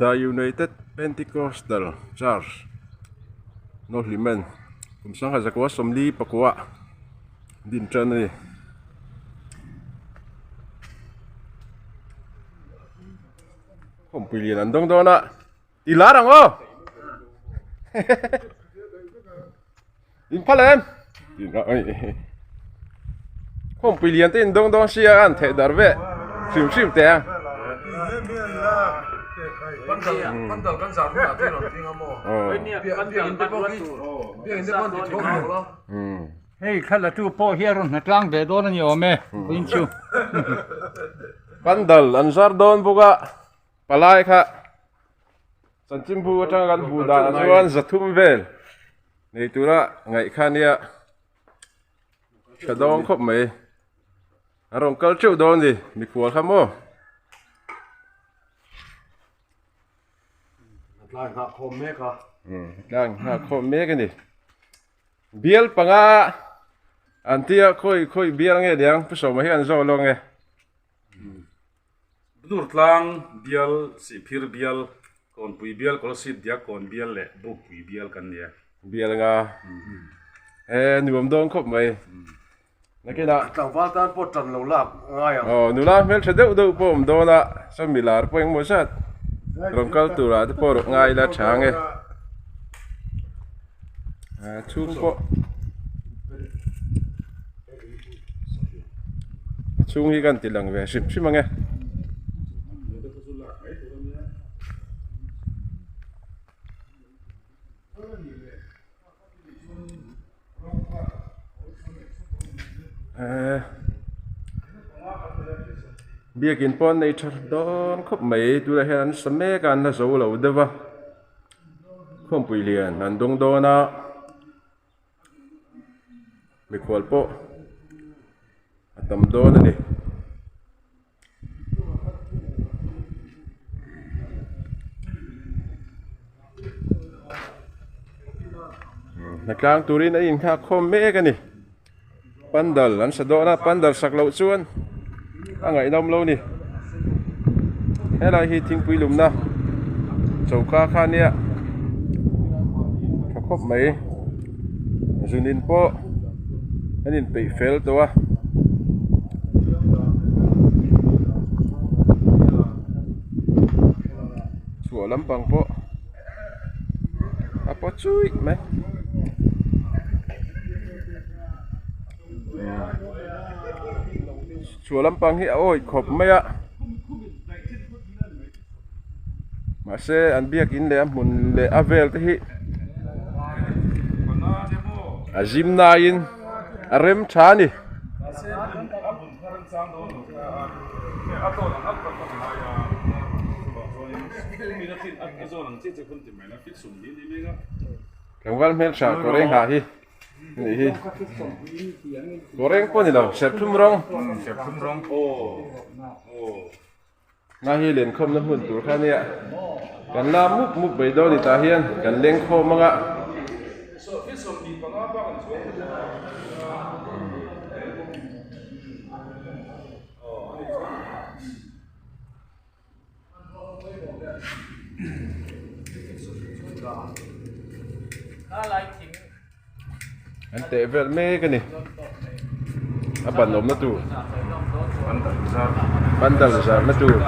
The United Pentecostal Church North Hlimen kum sangha zakua sawmli pakua din tan a ni. Khawmpui lian an dawng dawn a ti lar ang aw in phal em khawmpui lian te in dawng dawn sia an theih dar ve hrim hrim teh ang Hei thla la tu pawh hi a rawn hna tlang ve dawn a ni awm e vawiin chu. Pandal an zar dawn bawk a palai kha chanchinbu atanga kan hmuh dan ah chuan zathum vel nei tura ngaih kha nia tha dawng khawp mai a rawn kal teuh dawn a ni mikhual kha maw. Tlai nghah khawm mek a. Tlai nghah khawm mek a ni. Bial panga an tia khawi khawi bial nge niang Pu Sawma hian zawk lawk nge. Dur tlang bial, Sihphir bial, Kawnpui bial, Kawlsip diak kawn bial leh Bukpui bial kan ni e. Bial nga e nuam dawn khawp mai. Nakinah Tlangval tan pawh tan lo lak ngai ang. Aw nula hmeltha deuh deuh pawh awm dawn a, saw milar pawh engemaw zat rawn kal turah te pawh ngai ila tha ang e. A chhung pawh a chhung hi kan ti lang ve hrim hrim ang e. Biakin pawh an nei tha dawn khawp mai tunah hian an sa mek a an la zo lo deuh a khawmpui lian an dawng dawn a mikhual pawh a tam dawn a ni. Hnatlang turin a inkhak khawm mek a ni pandal an sa dawn a pandal sak loh chuan a ngaihnawm lo a ni helai hi thingpui lumna choka kha ania tha khawp mai zunin pawh an inpeih fel tawh a. Chhuah lampang pawh a paw chuih mai. Chhuah lampang hi a awih khawp mai a mahse an biakin leh a hmun leh a vel te hi a zim naiin a rem tha a ni. Tlangval hmeltha kawr eng ha hi nih hi kawr eng pawh a ni lo serthlum rawng na hi lenkhawmna hmun tur kha ania kan la mup mup mai dawn a ni tah hian kan lengkhawm anga. An teh vel mek a ni a ban awmna tur pandal zarna tur.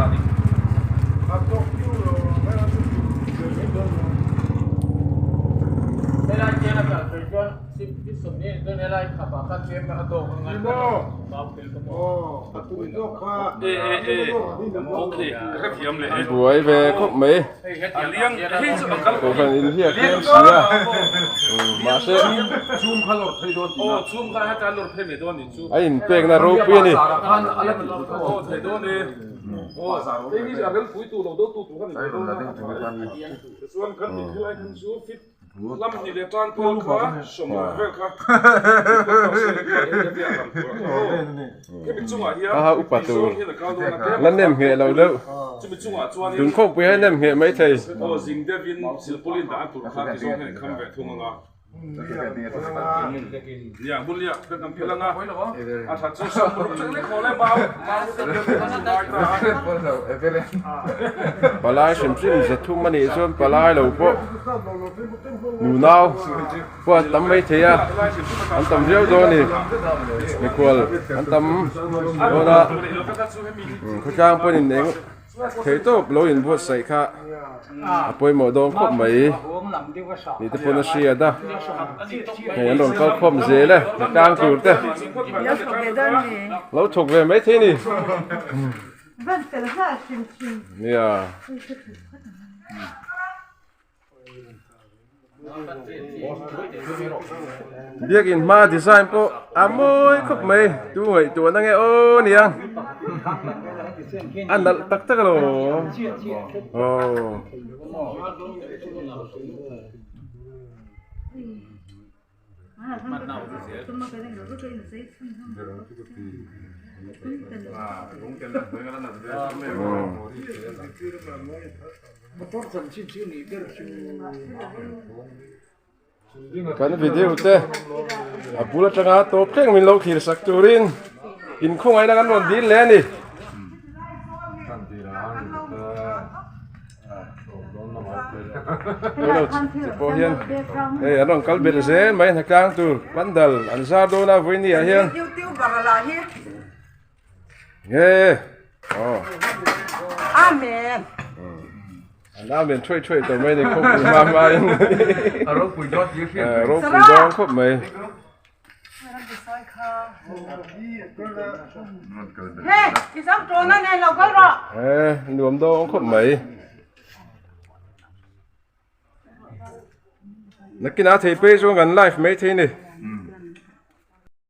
Buai ve khawp mai kohhran in hi a tlem si a mahse a inpekna ropui a ni. A upa tur la nem ngheh lo deuh tun khawpui hian nem ngheh mai thei. Palai hrim hrim 300 a nih chuan palai lo pawh nunau pawh an tam maithei a an tam viau dawn a ni mikhual an tam dawn a khawtlang pawhin in eng Thei tawp lo inbuatsaih kha a pawimawh dawn khawp mai ni te pawn a hriat a, hei an rawn kal khawm zel e hna tlang tur te lo thawk ve mai thei a ni nia. Biakin hma design pawh a mawi khawp mai tu ngaihtuahna nge aw nia a nalh tak tak alo aw. Kan video te a bul atanga tawp thleng min lo thlir sak turin inkhawngaihna kan rawn dil leh a ni. Pawh hian hei an rawn kal belh zel mai hna tlang tur pandal an zar dawn a vawiin ah hian nge aw Amen an amen thuai thuai tawh mai ni khawpui hma hma in a ropui dawn tih a hriat ropui dawn khawp mai. Nuam dawn khawp mai. Nakinah thei phei chuan kan live mai thei a ni.